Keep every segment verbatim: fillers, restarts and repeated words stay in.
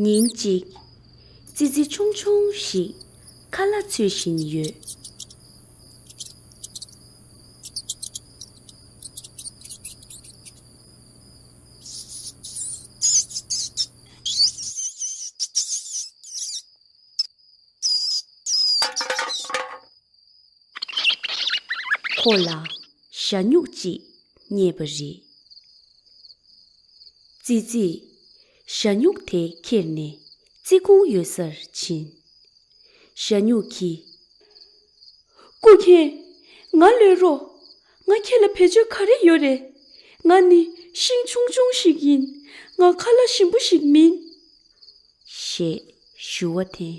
ཉིན་གཅིག་ཙི་ཙི་ཆུང་ཆུང་ཞིག་ཁ་ལག་འཚོལ་བཞིན་ཡོད། ཁོ་ལ་ཞྭ་སྨྱུག་ཅིག་རྙེད་པ་རེད། ཙི་ཙིས་ཞྭ་སྨྱུག་དེ་ཁྱེར་ནས་ཙི་ཁུང་ཡོད་སར་ཕྱིན། ཞྭ་སྨྱུག་གིས། སྐུ་མཁྱེན། ང་ལོས་རོགས། ང་ཁྱེད་ལ་བེད་སྤྱོད་ག་རེ་ཡོད་རེད། ང་ནི་ཤིང་ཆུང་ཆུང་ཞིག་ཡིན། ང་ཁ་ལག་ཞིམ་པོ་ཞིག་མིན། ཞེས་ཞུ་བ་དེ།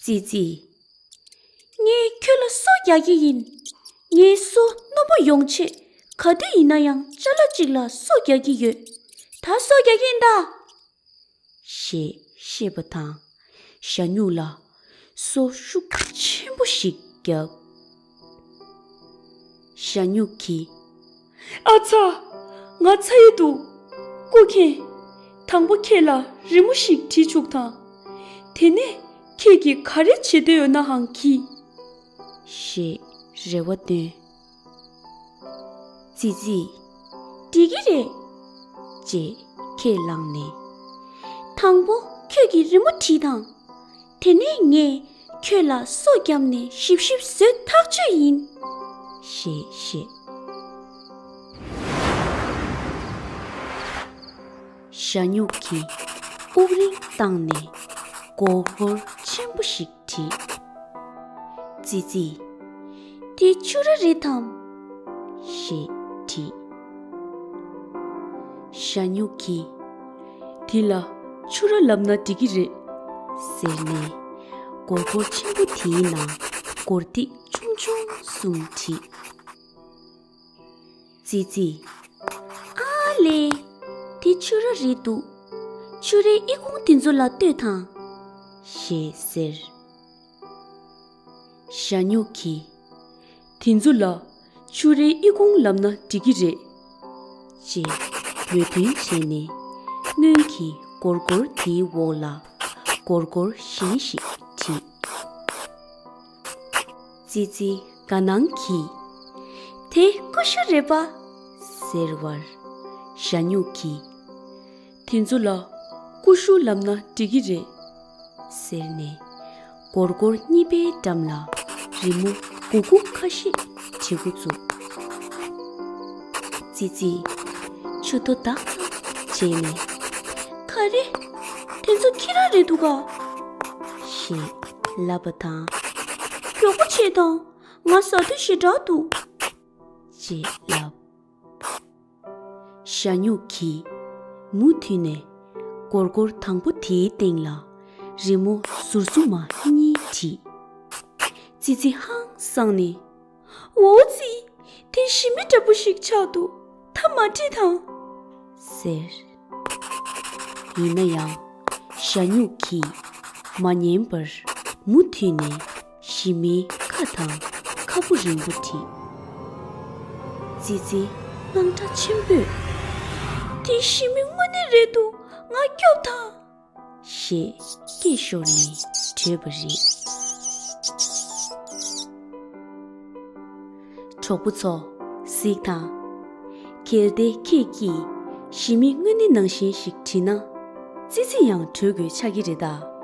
ཙི་ཙི། ངས་ཁྱོད་ལ་སོ་རྒྱག་གི་ཡིན། ངའི་སོ་རྣོན་པོ་ཡོང་ཆེད་ག་དུས་ཡིན་ན་ཡང་ཅ་ལག་ཅིག་ལ་སོ་རྒྱག་གི་ཡོད། ད་སོ་རྒྱག་གི་ཡིན་ད། ཞེས་བཤད་པ་དང་། ཞྭ་སྨྱུག་ལ་སོ་ཤུགས་ཆེན་པོ་ཞིག་བརྒྱབ། ཞྭ་སྨྱུག་གིས། ཨ་ཚ། ང་ཚ་ཡི་འདུག་སྐུ་མཁྱེན། དང་པོ་ཁྱེད་ལ་རི་མོ་ཞིག་བྲིས་བཅུག་དང་། དེ་ནས་ཁྱེད་ཀྱིས་ག་རེ་བྱེད་འདོད་ཡོད་ནའང་གྱིས། ཞེས་རེ་བ་བཏོན། ཙི་ཙིས། འགྲིག་གི་རེད། ཅེས་ཁས་བླངས་ནས། དང་པོ་ཁྱོད་ཀྱིས་རི་མོ་བྲིས་དང་། དེ་ནས་ངས་ཁྱོད་ལ་སོ་བརྒྱབ་ནས་ཞིབ་ཞིབ་བཟོས་ཐག་ཆོད་ཡིན། ཞེས་བཤད། ཞྭ་སྨྱུག་གིས་དབུགས་རིང་བཏང་ནས་སྒོར་སྒོར་ཆེན་པོ་ཞིག་བྲིས། ཙི་ཙིས། དེ་ཕྱུ་ར་རེད་དམ། ཞེས་དྲིས། ཞྭ་སྨྱུག་གིས། དེ་ལ་ཕྱུ་ར་ལབ་ན་འགྲིག་གི་རེད། ཟེར་ནས་སྒོར་སྒོར་ཆེན་པོ་དེའི་ནང་སྒོར་ཐིག་ཆུང་ཆུང་གསུམ་བྲིས། ཙི་ཙིས། ཨ་ལེ། དེ་ཕྱུ་ར་རེད་འདུག་ཕྱུ་རའི་ཨི་ཁུང་དེ་ཚོ་ལ་ལྟོས་དང་། ཞེས་ཟེར། ཞྭ་སྨྱུག་གིས། དེ་ཚོ་ལ་ཕྱུ་རའི་ཨི་ཁུང་ལབ་ན་འགྲིག་གི་རེད། ཅེས་མོས་མཐུན་བྱས་ནས་སྔོན་གྱི་སྒོར་སྒོར་དེའི་འོག་ལ་སྒོར་སྒོར་གཞན་ཞིག་བྲིས། ཙི་ཙི་དགའ་སྣང་གིས། དེ་ཀུ་ཤུ་རེད་པ། ཟེར་བར། ཞྭ་སྨྱུག་གིས། དེ་ཚོ་ལ་ཀུ་ཤུ་ལབ་ན་འགྲིག་གི་རེད། ཟེར་ནས་སྒོར་སྒོར་གཉིས་པའི་འགྲམ་ལ་རི་མོ་གུག་གུག་ཁ་ཤས་བྲི་འགོ་བཙུགས། ཙི་ཙིས་མཆུ་ཏོ་བརྡབ་ཙམ་བྱས་ནས། ག་རེ། དེ་ཚོ་ཁྱེད་རང་རེད་འདུག་ག་ཞེས་ལབ་པ་དང་། མགྱོགས་པོ་བྱེད་དང་། ང་ཟ་དུས་ཞེ་དྲག་འདུག་ཅེས་ལབ། ཞྭ་སྨྱུག་གིས་མུ་མཐུད་ནས་སྒོར་སྒོར་དང་པོ་དེའི་སྟེང་ལ་རི་མོ་ཟུར་གསུམ་མ་གཉིས་བྲིས། ཙི་ཙི་ཧང་སངས་ནས། འོ་ཙི། དེ་ཞི་མི་འདྲ་པོ་ཞིག་ཆགས་འདུག་ད་མ་བྲིས་དང་། ཟེར། ཡིན་ན་ཡང་། ཞྭ་སྨྱུག་གིས་མ་ཉན་པར་མུ་མཐུད་ནས་ཞི་མིའི་ཁ་དང་ཁ་སྤུ་རིང་པོ་བྲིས། ཙི་ཙི་དངངས་སྐྲག་ཆེན་པོས། དེ་ཞི་མི་དངོས་གནས་རེད་འདུག་ང་སྐྱོབ་དང་། ཞེས་སྐད་ཤོར་ནས་བྲོས་པ་རེད། གྲོགས་པོ་ཚོ། གཟིགས་དང་། གལ་ཏེ་ཁྱེད་ཀྱིས་ཞི་མི་དངོས་གནས་ནང་བཞིན་ཞིག་བྲིས་ན། ཙི་ཙི་ཡང་བྲོས་དགོས་ཆགས་ཀྱི་རེད་ད།